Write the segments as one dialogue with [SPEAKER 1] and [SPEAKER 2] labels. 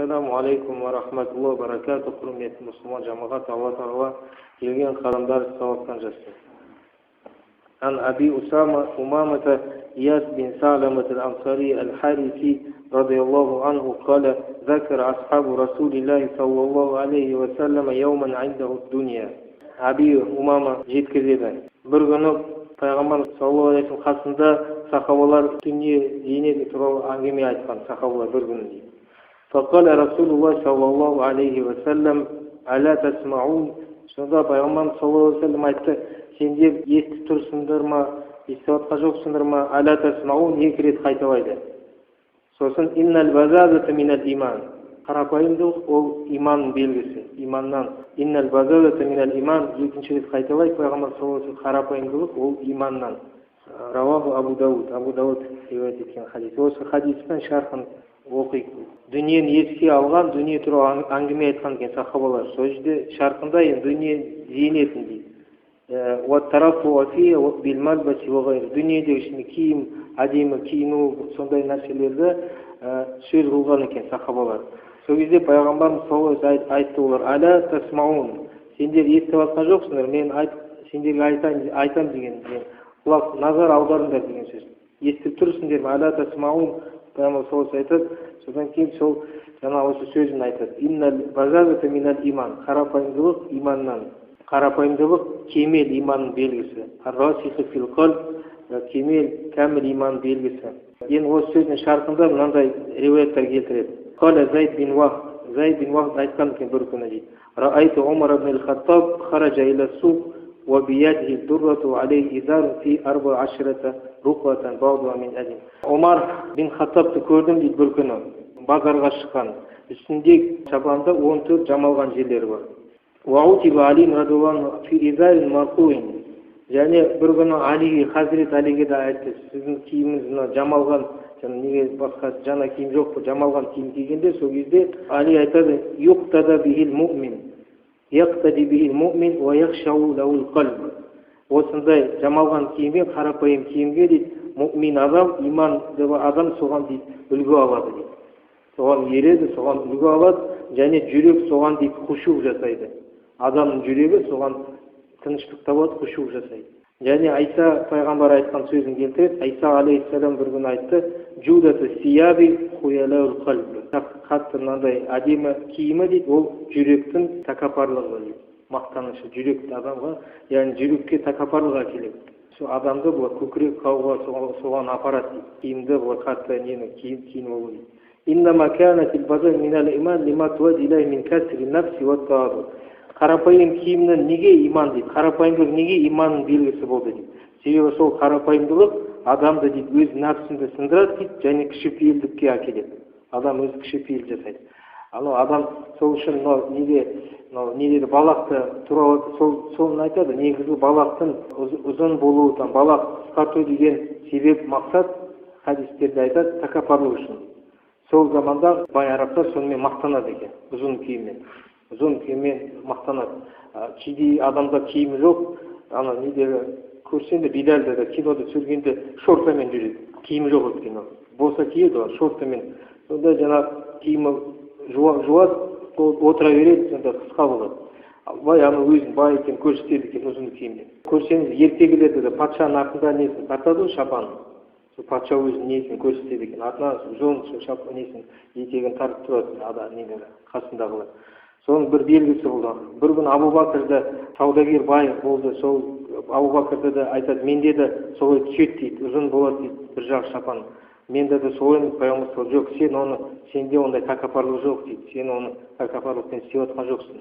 [SPEAKER 1] Ассаламу алейкум ва рахматуллахи ва баракатух. Құрметті мұсылман жамағат, Алла тағала келген қадамдар сауаптан жазсын. Ан Аби Усама Умамата Ияс бин Саламат аль-Ансари аль-Хариси радиаллаху анху قال ذكر أصحاب رسول الله صلى الله عليه وسلم يوما عنده الدنيا. Аби Умама жеткізеді. Бір күні пайғамбар саллаллаху алейхи вассалам қасында сахабалар дүние зейнеті туралы әңгіме айтқан сахабалар бір күні дейді. فقال رسول الله صلى الله عليه وسلم ألا تسمعون. Сонда пайғамбар саллаллаху алейхи вассалам айтты: сендер естіп тұрсыңдар ма, естіп жатқан жоқсыңдар ма? Әла тасмаун екі рет қайталайды. Сосын иннал базазата минал иман. Қарапайымдылық ол иманның белгісі, иманнан. Иннал базазата минал иман екінші рет қайталайды пайғамбар саллаллаху алейхи вассалам, қарапайымдылық ол иманнан. Рауаху Абу Дауд, Абу Дауд риуаят еткен хадис. Осы хадистің шархын оқиық. Дүниені еске алған, дүние туралы әңгіме айтқан екен сахабалар. Сол жерде шархында енді дүние зейнетін дейді. Дүниедегі ішінде киім, әдемі киіну, сондай нәрселерді сөз қылған екен сахабалар. Сол кезде пайғамбарымыз саллаллаху алейхи вассалам айтты олар: «Әла тасмаун, сендер естіп жатқан жоқсыңдар, мен сендерге айтам деген, мен құлақ назар аударыңдар деген сөз. Естіп тұрсыңдар ме? Әла тасмаун». Пайғамбар саллаллаху алейхи вассалам айтады. Содан кейін сол жаңа осы сөзін айтады: «Иннал базазата минал иман». Қарапайымдылық иманнан. Қарапайымдылық кемел иманның белгісі. Ар-расиху фил қалб, кемел, кәміл иманның белгісі. Енді осы сөздің шарқында мынандай риуаяттар келтіреді. Қала Зайд бин Вахб, Зайд бин Вахб айтқан екен бір күні дейді: Раайту Умар ибн аль-Хаттаб хаража иля суқ ва биядихи дуррату алейхи изарун фи арба ашрата руқватан баъдуха мин адим. Омар бин Хаттабты көрдім дейді бір күні, базарға шыққан. Үстінде шапанда 14 жамалған жерлері бар. Уаутиба Али радиаллаху анху фи изарин марқуин. Және бір күні Алиге, Хазірет Алиге де айтты: сіздің киіміңіз мына жамалған, жаңа неге басқа жаңа киім жоқ па, жамалған киім кигенде, сол кезде Али айтады: юқтада бихил муъмин, яқтади бихил муъмин уа яхшау лахул қалб. Осындай жамалған киімге, қарапайым киімге дейді, муъмин адам, иманды адам соған дейді үлгі алады дейді. Соған ереді, соған үлгі алады, және жүрек соған дейді хушу жасайды. Адамның жүрегі соған тыныштық табады, хушу жасайды. Және Айса пайғамбар айтқан сөзін келтіреді. Айса алейхиссалам бір күні айтты: «Джудату сияби хуялаул қалб». Қатты мынандай әдемі киімі дейді, ол жүректің тәкаппарлығы дейді. Мақтанышы жүректі адамға, яғни жүрекке тәкаппарлық әкеледі. Сол адамды бұл көкірек қауға соған апарады дейді. Киімді бұл қатты нені киініп алу дейді. Иннама канатил базар минал иман лима туадди илайхи мин касри нафси уат тааду. Қарапайым киімнің неге иман дейді? Қарапайымдылық неге иманның белгісі болды дейді? Себебі сол қарапайымдылық адамды дейді өз нәпсіңді сындырады дейді, және кішіпейілдікке әкеледі. Адам өзі кішіпейіл жасайды. Анау адам сол үшін мынау неде, мынау не дейді, балақты туралы соны айтады. Негізгі балақтың ұзын болуы, там балақ қысқарту деген себеп мақсат хадистерде айтады, тәкаппарлық үшін. Сол заманда бай арабтар сонымен мақтанады екен, ұзын киіммен. Ұзын киіммен мақтанады. Кедей адамда киімі жоқ, ана недегі көрсең де Билалды да кинода түсіргенде шортамен жүреді. Киімі жоқ өйткені. Болса киеді ғой, шортамен. Сонда жаңа киімі жуады, отыра береді, сонда қысқа болады. Ал бай ана өзін бай екенін көрсетеді екен ұзын киіммен. Көрсеңіз ертегілерде де патшаның артында несін тартады ғой, шапанын. Сол патша өзінің несін көрсетеді екен. Артынан ұзын шапан несін етегін тартып тұрады ада нелері қасындағылар. Соның бір белгісі болды. Бір күні Абу Бәкір де саудагер бай болды. Сол Абу Бәкірді де айтады, менде де солай түседі дейді, ұзын болады дейді бір жақ шапан. Менде де солай, пайғамбар саллаллаху алейхи вассалам, жоқ, сен оны, сенде ондай тәкаппарлық жоқ дейді. Сен оны тәкаппарлықпен істеп жатқан жоқсың.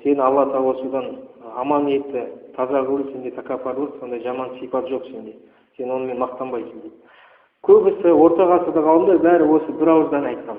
[SPEAKER 1] Сені Алла тағала содан аман етті, таза қылды, сенде тәкаппарлық, сондай жаман сипат жоқ сенде. Сен онымен мақтанбайсың дейді. Көбісі орта ғасырдағы ғалымдар бәрі осы бір ауыздан айтқан.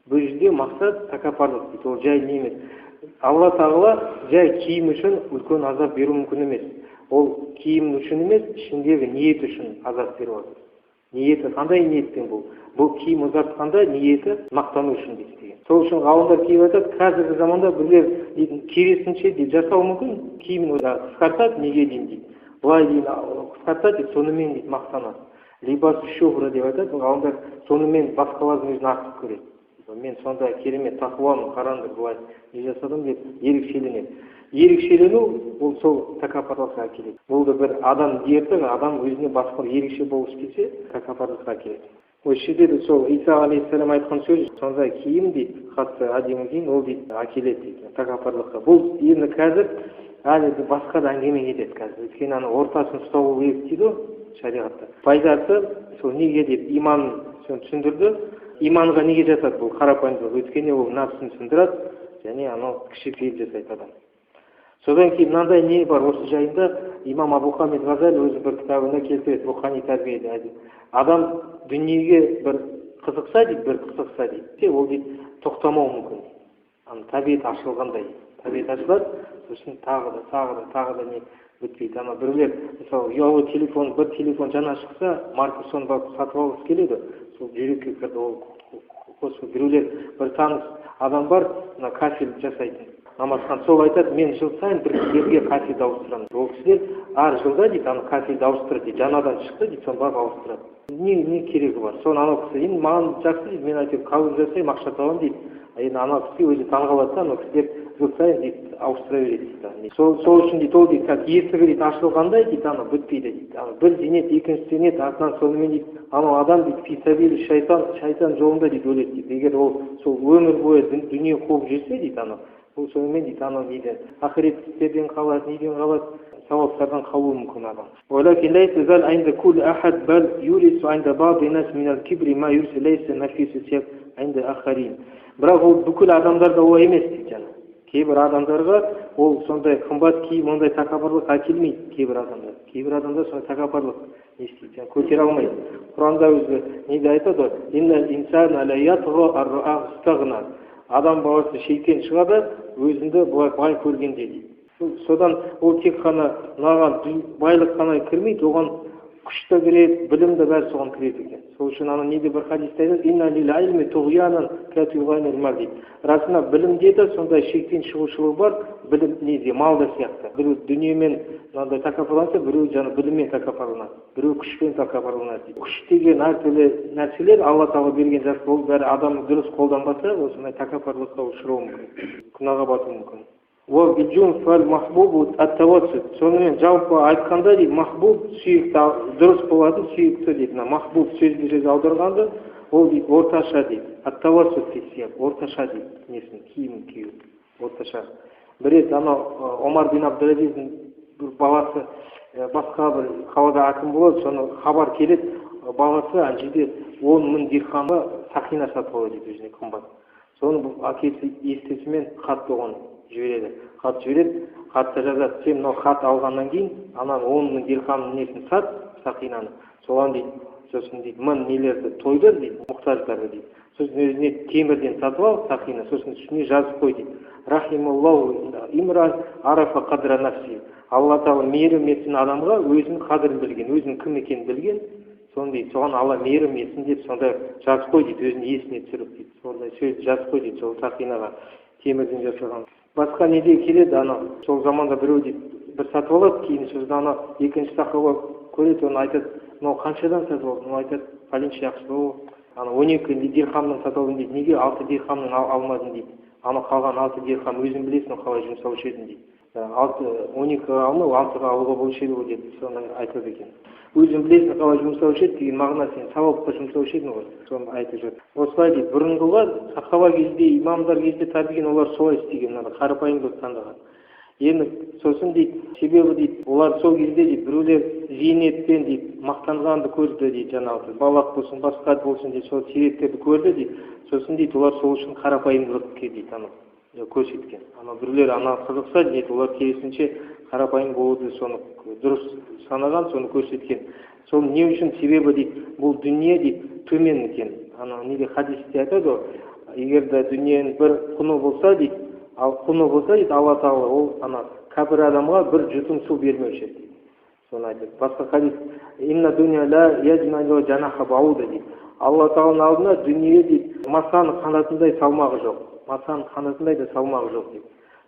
[SPEAKER 1] Бұл жерде мақсат тәкаппарлық дейді, ол жай не емес. Алла тағала жай киім үшін үлкен азап беру мүмкін емес. Ол киім үшін емес, ішіндегі ниет үшін азап беріп жатыр. Ниеті қандай ниетпен бұл? Бұл киім ұзартқанда ниеті мақтану үшін дейді деген. Сол үшін ғалымдар кейіп айтады, қазіргі заманда біреулер дейтін керісінше деп жасауы мүмкін, киімін қысқартады, неге дейін дейді. Былай дейін қысқартады дейді, сонымен дейді мақтанады. Либас шухра деп айтады, ғалымдар сонымен басқалардың өзін артық көреді. Мен сондай керемет тақуамын, қараңдар, былай не жасадым деп ерекшеленеді. Ерекшелену ол сол тәкаппарлыққа әкеледі. Бұл да бір адам дерті, адам өзіне басқа ерекше болғысы келсе, тәкаппарлыққа әкеледі. Осы жерде де сол Иса алейхиссалам айтқан сөз, сондай киім дейді, қатты әдемі киім, ол дейді әкеледі дейді тәкаппарлыққа. Бұл енді қазір әлі де басқа да әңгіме кетеді қазір. Өйткені ана ортасын ұстау керек дейді ғой шариғатта. Пайдасы сол неге деп иман соны түсіндірді. Иманға неге жатады бұл қарапайымдылық? Өйткені ол нәпсін сындырады және анау кішіпейіл жасайды адам. Содан кейін мынандай не бар осы жайында имам Абу Хамид Ғазали өзінің бір кітабында келтіреді, рухани тәрбиеде. Адам дүниеге бір қызықса дейді, бір қызықса дейді, ол дейді тоқтамауы мүмкін. Ана тәбет ашылғандай, тәбет ашылады, сосын тағы да, тағы да, тағы да не бітпейді. Ана біреулер, мысалы, ұялы телефон, бір телефон жаңа шықса, марка соны барып сатып алғысы келеді, сол жүрекке кірді, ол қосып. Біреулер бір таныс адам бар, мына кафель жасайтын намазхан, сол айтады, мен жыл сайын бір кісілерге кафельді ауыстырамын. Ол кісілер әр жылда дейді, ана кафельді ауыстырады дейді, жаңадан шықты дейді, соны барып ауыстырады. Не керегі бар? Соны анау кісі, енді маған жақсы дейді, мен әйтеуір қабыл жасаймын, ақша табамын дейді. Енді анау кісі өзі таңғалады да, анау кісілер жыл сайын дейді, ауыстыра береді дейді. Сол үшін дейді, ол дейді, как есігі дейді, ашылғандай дейді, анау бітпейді дейді. Анау бір зейнет, екінші зейнет, артынан сонымен дейді, анау адам дейді, фисабили шайтан, шайтан жолында дейді, өледі дейді. Егер ол сол өмір бойы дүние қуып жүрсе дейді, анау, ол сонымен дейді, анау неден, ақырет істерден қалады, неден қалады, сауаптардан қалуы мүмкін адам. Уалакин лайса зал айнда кул ахад бал юрису айнда баъди нас мин ал-кибри ма юрсу лайса нафису сияб айнда ахарин. Бірақ ол бүкіл адамдарда олай емес дейді жаңа. Кейбір адамдарға ол сондай қымбат киім, ондай тәкаппарлық әкелмейді кейбір адамдар. Кейбір адамдар сондай тәкаппарлық не істейді, жаңа көтере алмайды. Құранда өзі неде айтады? Инна инсана ла ятға ар-ра'a истагна. Адам баласы шектен шығады, өзінде былай бай көргенде дейді. Содан ол тек қана мынаған байлық қана кірмейді, оған күш те кіреді, білім де бәрі соған кіреді екен. Сол үшін ана неде бір хадисте айтады, инна лил илми туғьянан ка туғьянил мал дейді. Расында білімде де сондай шектен шығушылық бар, білім неде, мал да сияқты. Біреу дүниемен мынандай тәкаппарланса, біреу жаңа біліммен тәкаппарланады, біреу күшпен тәкаппарланады дейді. Күш деген әртүрлі нәрселер Алла тағала берген жақсы, ол бәрі адам дұрыс қолданбаса, осындай тәкаппарлыққа ұшырауы мүмкін, күнәға батуы мүмкін. Уа биджун фал махбубу ат-тавассут. Сонымен жалпы айтқанда дейді, махбуб сүйікті, дұрыс болатын сүйікті дейді. Мына махбуб сөзбе сөз аударғанда ол дейді орташа дейді. Ат-тавассут дейді, сияқты, орташа дейді, несін, киім кию, орташа. Бір рет анау Омар бин Абдулазиздің бір баласы басқа бір қалада әкім болады, соны хабар келеді, баласы ана жерде 10 мың дирхамға сақина сатып алады дейді өзіне қымбат. Соны бұл әкесі естісімен хат оған жібереді. Хат жібереді, хатта жазады, сен мынау хат алғаннан кейін анан 10 мың дирхамның несін сат, сақинаны. Соған дейді, сосын дейді, мың нелерді тойдыр дейді, мұқтаждарды дейді. Сосын өзіне темірден сатып ал сақина, сосын үстіне жазып қой дейді. Рахималлаху имран арафа қадра нафси. Алла тағала мейірім етсін адамға, өзінің қадірін білген, өзінің кім екенін білген, соны дейді, соған Алла мейірім етсін деп сондай жазып қой дейді, өзінің есіне түсіріп дейді. Сондай сөз жазып қой дейді, сол сақинаға темірден жасалған. Басқа неде келеді, ана сол заманда біреу дейді, бір сатып алады, кейін сосын ана екінші сахаба көреді, оны айтады, мынау қаншадан сатып алдың? Ол айтады, пәленше жақсы, ол ана 12 дирхамнан сатып алдым дейді. Неге 6 дирхамнан алмадың дейді. Ана қалған 6 дирхам өзің білесің, қалай жұмсаушы едің дейді. 12 алмай, 6-ға алуға болушы еді ғой деп соны айтады екен. Өзің білесің қалай жұмсаушы еді деген мағына, сен сауапқа жұмсаушы едің ғой, соны айтып жатыр. Осылай дейді, бұрынғылар сахаба кезде, имамдар кезде табиғин олар солай істеген, мына қарапайымдылық таңдаған. Енді сосын дейді, себебі дейді, олар сол кезде дейді, біреулер зейнетпен дейді, мақтанғанды көрді дейді, жаңағы балақ болсын, басқа болсын дейді, сол себептерді көрді дейді. Сосын дейді, олар сол үшін қарапайымдылық дейді, анау көрсеткен. Ана біреулер ана қызықса дейді, олар керісінше қарапайым болуды соны дұрыс санаған, соны көрсеткен. Сол не үшін? Себебі дейді, бұл дүние дейді төмен екен. Ана неде хадисте айтады ғой, егер де дүниенің бір құны болса дейді, ал құны болса дейді, Алла тағала ол ана кәпір адамға бір жұтым су бермеуші еді дейді. Соны айтады. Басқа хадис, инна дуния ла яжмалу жанаха бауда дейді. Алла тағаланың алдында дүние дейді, масаның қанатындай салмағы жоқ. Масаның қанатындай да салмағы жоқ дейді.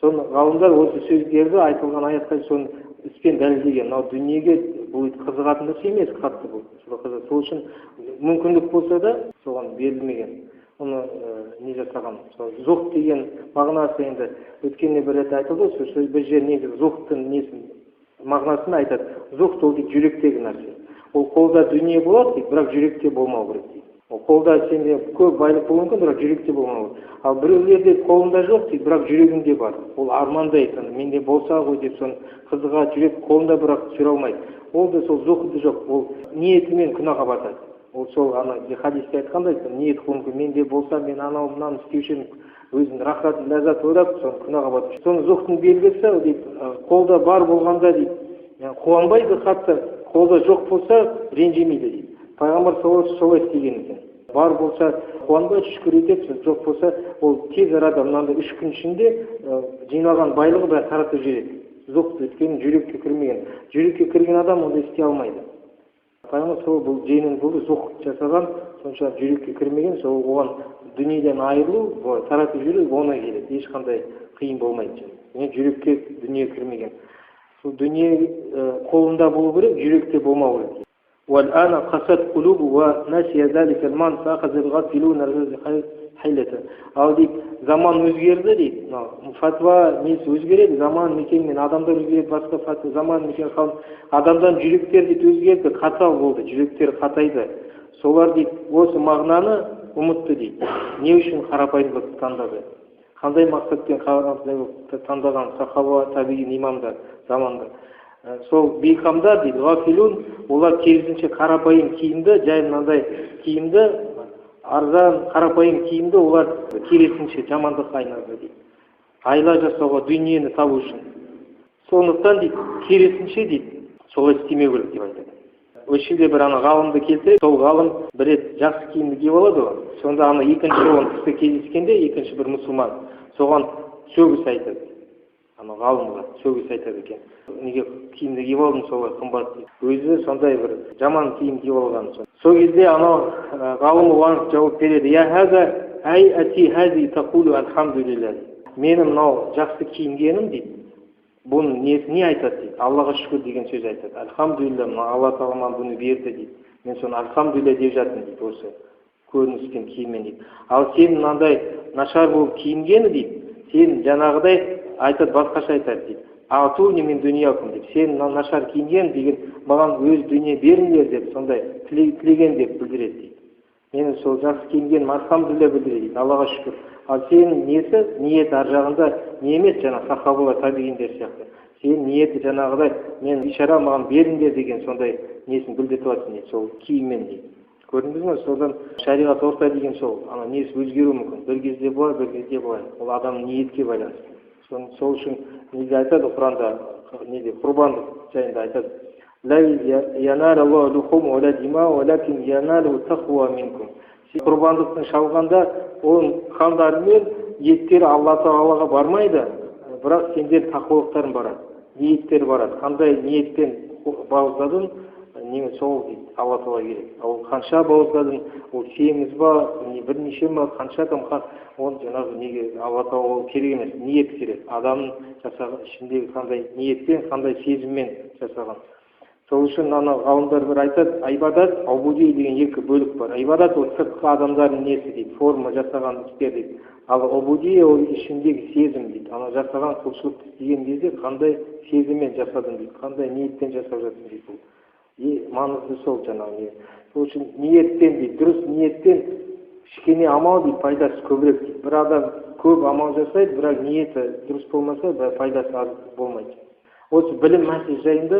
[SPEAKER 1] Соны ғалымдар осы сөздерді айтылған аятқа соны іспен дәлелдеген. Мынау дүниеге бұл қызығатын нәрсе емес, қатты бұл. Сол үшін мүмкіндік болса да соған берілмеген. Оны не жасаған. Зухд деген мағынасы енді өткенде бір рет айтылды, сол бір жер негізі зухдтың несін мағынасын айтады. Зухд ол дейді жүректегі нәрсе. Ол қолда дүние болады дейді, бірақ жүректе болмау керек дейді. Ол қолда сенде көп байлық болуы мүмкін, бірақ жүректе болмау керек. Ал біреулерде қолында жоқ дейді, бірақ жүрегінде бар. Ол армандайды, менде болса ғой деп соны қызыға жүрек қолында, бірақ түсіре алмайды. Ол да сол зухды жоқ, ол ниетімен күнәға батады. Ол сол ана хадисте айтқандай, ниет қылу мүмкін, менде болса мен анау мынаны істеуші едім, өзін рахат, ләззат ойлап, соны күнәға батады. Соны зухтың белгісі дейді, қолда бар болғанда дейді, қуанбайды қатты, қолда жоқ болса ренжімейді дейді. Пайғамбар солай істеген екен. Бар болса қуанбайды, шүкір етеді, жоқ болса ол тез арада мынандай 3 күн ішінде жиналған байлығы бәрі таратып жібереді. Зухт өйткені жүрекке кірмеген. Жүрекке кірген адам ондай істей алмайды. Пайғамбар сол бұл жеңіл болды, зухт жасаған, сонша жүрекке кірмеген, сол оған дүниеден айырылу, былай таратып жіберу оңай келеді, ешқандай қиын болмайды. Яғни жүрекке дүние кірмеген. Сол дүние қолында болу керек, жүректе болмау керек. والآن قست قلوب ونسي ذلك المال فأخذ الغافلون الرزق حيلة. Ал дейді, заман өзгерді дейді. Мынау фатва несі өзгереді, заман мекенмен адамдар өзгереді, басқа фатва заман мекен қауым адамдан жүректер дейді өзгерді, қатал болды, жүректер қатайды. Солар дейді осы мағынаны ұмытты дейді. Не үшін қарапайымдылықты таңдады? Қандай мақсатпен қарапайымдылықты таңдаған сахаба, табиин, имамдар заманда? Сол бейқамдар дейді, ғафилун, олар керісінше қарапайым киімді, жай мынандай киімді, арзан қарапайым киімді олар керісінше жамандыққа айналды дейді. Айла жасауға, дүниені табу үшін. Сондықтан дейді, керісінше дейді, солай істемеу керек деп айтады. Осы жерде бір ана ғалымды келтіреді, сол ғалым бір рет жақсы киімді киіп алады ғой. Сонда ана екінші он кісі кездескенде, екінші бір мұсылман соған сөгіс айтады. Ана ғалымға сөгіс айтады екен. Неге киімді киіп алдың солай қымбат дейді. Өзі сондай бір жаман киім киіп алған. Сол кезде анау ғалым оған жауап береді. Я хаза ай ати хази тақулу альхамдулилля. Менің мынау жақсы киінгенім дейді. Бұның несі не айтады дейді. Аллаға шүкір деген сөз айтады. Альхамдулилля, мына Алла тағала маған бұны берді дейді. Мен соны альхамдулилля деп жатырмын дейді, осы көрініспен киіммен дейді. Ал сен мынандай нашар болып киінгені дейді, сен жаңағыдай айтады, басқаша айтады дейді. Атуни мин дүниякум деп, сен мына нашар киінген деген маған өз дүние беріңдер деп сондай тілеген деп білдіреді дейді. Мен сол жақсы киінгенім альхамдулилля білдіреді дейді, Аллаға шүкір. Ал сенің несі, ниет ар жағында не емес, жаңа сахабалар, табииндер сияқты. Сенің ниеті жаңағыдай мен ишара маған беріңдер деген сондай несін білдіртіп жатсың дейді, сол киіммен дейді. Көрдіңіз бе? Содан шариғат орта деген сол, ана несі өзгеруі мүмкін. Бір кезде былай, бір кезде былай. Ол адамның ниетке байланысты. Сол үшін неде айтады Құранда, неде құрбандық жайында айтады. Ла яналу Аллаху лухум уа ла дима, уа лакин яналу тақуа минкум. Құрбандықтың шалғанда оның қандары мен еттері Алла тағалаға бармайды, бірақ сендер тақуалықтарың барады, ниеттер барады. Қандай ниетпен бауыздадың, неме сол дейді, Алла тағала керек. Ол қанша бауыздадың, ол семіз ба, не бірнеше ма, қанша кім қан, ол жаңағы неге Алла тағала ол керек емес, ниет керек. Адамның жасаған ішіндегі қандай ниетпен, қандай сезіммен жасаған. Сол үшін ана ғалымдар бір айтады, айбадат, аубуди деген екі бөлік бар. Айбадат ол сыртқы адамдардың несі дейді, форма жасаған істер дейді. Ал аубуди ол ішіндегі сезім дейді. Ана жасаған құлшылықты істеген кезде қандай сезіммен жасадың дейді, қандай ниетпен жасап жатсың дейді бұл. И маңызды сол жаңағы не. Сол үшін ниетпен дейді, дұрыс ниетпен кішкене амал дейді, пайдасы көбірек дейді. Бір адам көп амал жасайды, бірақ ниеті дұрыс болмаса, пайдасы аз болмайды. Осы білім мәселесі жайында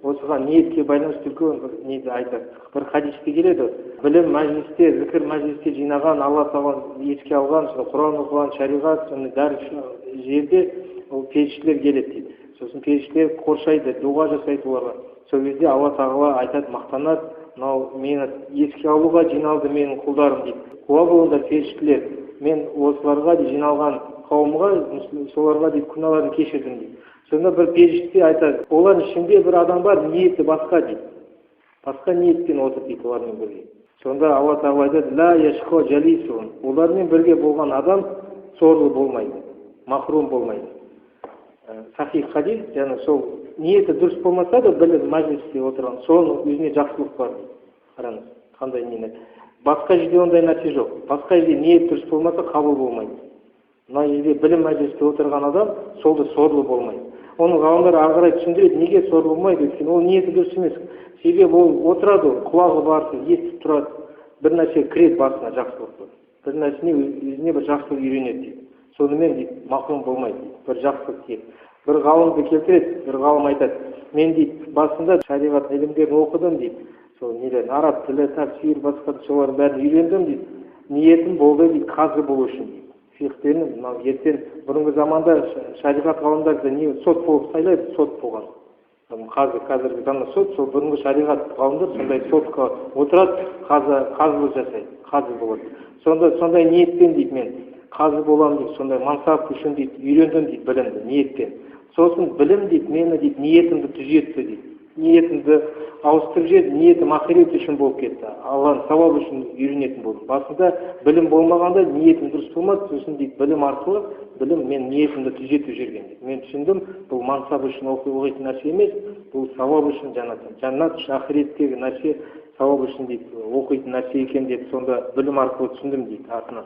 [SPEAKER 1] осыған ниетке байланысты үлкен бір неде айтады. Бір хадисте келеді, білім мәжілісте, зікір мәжілісте жинаған, Алла тағала еске алған, сол Құран оқыған, шариғат, сондай дәріс жерде ол періштелер келеді дейді. Сосын періштелер қоршайды, дұға жасайды оларға. Сол кезде Алла тағала айтады, мақтанады, мынау мені еске алуға жиналды менің құлдарым дейді. Куә болыңдар періштелер, мен осыларға дейді, жиналған қауымға, соларға дейді күнәларын кешірдім дейді. Сонда бір періште айтады, олардың ішінде бір адам бар, ниеті басқа дейді. Басқа ниетпен отыр дейді олармен бірге. Сонда Алла тағала айтады, ла яшқо жалисун. Олармен бірге болған адам сорлы болмайды, махрум болмайды. Сахих хадис, яғни сол ниеті дұрыс болмаса да білім мәжілісте отырған, соның өзіне жақсылық бар дейді. Қараңыз, қандай нені. Басқа жерде ондай нәрсе жоқ. Басқа жерде ниет дұрыс болмаса, қабыл болмайды. Мына жерде білім мәжілісте отырған адам сол да сорлы болмайды. Оны ғалымдар ары қарай түсіндіреді, неге сорлы болмайды? Өйткені ол ниеті дұрыс емес. Себебі ол отырады, ол құлағы бар, естіп тұрады, бір нәрсе кіреді басына, жақсылық. Бір нәрсені өзіне бір жақсылық үйренеді дейді. Сонымен дейді, мақұл болмайды дейді, бір жақсылық тиеді. Бір ғалымды келтіреді, бір ғалым айтады, мен дейді, басында шариғат ілімдерін оқыдым дейді, сол нелерін, араб тілі, тәпсир, басқа солардың бәрін үйрендім дейді. Ниетім болды дейді, қазы болу үшін дейді. Фиқһтен мынау ертең бұрынғы заманда шариғат ғалымдары не сот болып сайлайды, сот болған. Қазы, қазіргі заманда сот, сол бұрынғы шариғат ғалымдар сондай сотқа отырады, қазылық жасайды, қазы болады. Сонда сондай ниетпен дейді, мен қазы боламын дейді, сондай мансап үшін дейді, үйрендім дейді білімді ниетпен. Сосын білім дейді, мені дейді, ниетімді түзетті дейді. Ниетімді ауыстырып жіберді, ниетім ақирет үшін болып кетті. Алланың сауабы үшін үйренетін болдым. Басында білім болмағанда ниетім дұрыс болмады, сосын дейді білім арқылы білім мен ниетімді түзетіп жіберген дейді. Мен түсіндім, бұл мансап үшін оқитын нәрсе емес, бұл сауап үшін жәннат. Жәннат үшін ақиреттегі нәрсе сауап үшін дейді, оқитын нәрсе екен деп сонда білім арқылы түсіндім дейді артынан.